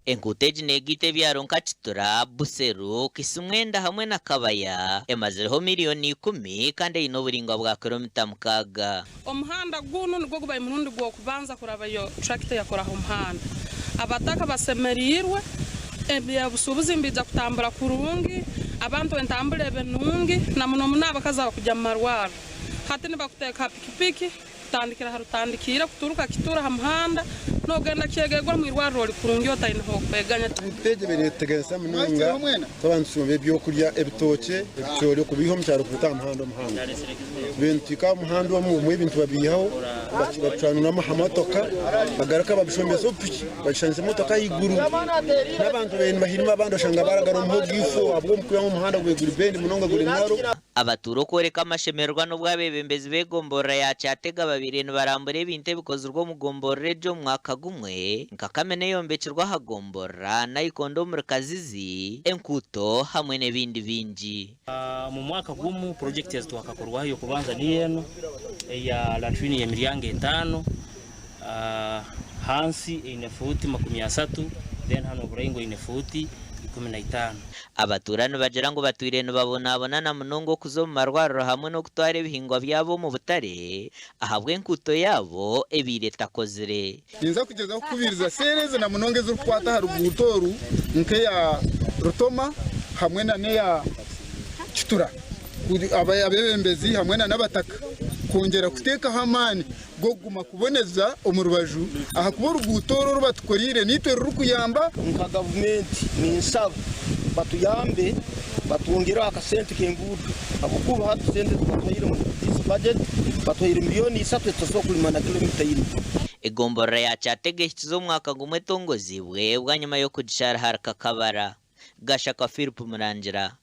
Enguuto egi neegaita ebyaro nka Kitura, Buseru, Kisimwenda hamwe na Kabaya. Emazireho miriyoni ikumi kandi eine oburaingwa bwa kiromita mukaaga. Omuhanda gunu nigwo gubaire murundi gw'okubanza kurabayo turakita eyakoraho omuhanda. Abataka basemeriirwe, eby'obusuubuzi nibiija kutambura kurungi, abantu entambura ebe nungi na muno muno abakazi abakugya mu marwarro. Hati nibakuteeka ha pikipiki kutandikira ha rutandikiire kuturuka Kitura ha muhanda nogenda Kyegegwa omu irwarro ori kurungi otaine h'okweganya. Ebintu ebi nibituteganisa munonga twaba nitucumba ebyokurya, ebitookye, ebicoori okubiiha omu kyaro kubita aha muhanda omuhango. Tubaire nituhika aha muhanda omwe, obumwe ebintu babiihaho babicwanuramu aha motoka bagaruka babishombesa obupiki bagishanisa emotoka ahaiguru. N'abantu babaire nibahirima abandi oshanga baragara omuhogo ifo ahabw'okuba omuhanda gubaire guri bendi munonga guri naro. Abatuura okworeka amashemererwa n'obu abeebembezi b'egomborora ya Kyatega babaire nibarambura ebintu ebikozirwe omu gomborora egyo omu mwaka gumwe nka kamina eyombekirwe aha gomborora, nayikondo omuri Kazizi, enkuuto hamwe n'ebindi bingi. Omu mwaka gumu purojekiti ezi twakakorwaho ey'okubanza niyo enu eya latrine y'emiryango etaano, hansi eine fuuti 30 then hanu oburaingwa eine fuuti 15. Abatuura nibagira ngu batwire nibabonabona na munonga okuza omu marwariro hamwe n'okutwara ebihingwa byabo omu butare ahabw'enkuuto yaabo ebaire etakozire. Ninza kugyezaho kukubiiriza seera ezi na munonga ezirikukwata aha ruguuto oru nk'eya Rutoma hamwe na n'eya Kitura abeebembezi hamwe na n'abataka kwongyera kuteekaho amaani g'okuguma kuboneza omu rubaju ahakuba oruguuto oru oru batukoreire naitwe rurikuyamba. Nka gavumenti ninshaba batuyambe batwongereho akasente k'enguudo ahabw'okuba hati sente ezi batuhaire omu this budget batuhaire miliyooni isatu ezitasobora kurima na kilomita ina. Egomborora ya Kyatega ehikize omwaka gumwe etongoziibwe bwanyima y'okugishara ahari Kakabara. Gashaka Philip Murangira.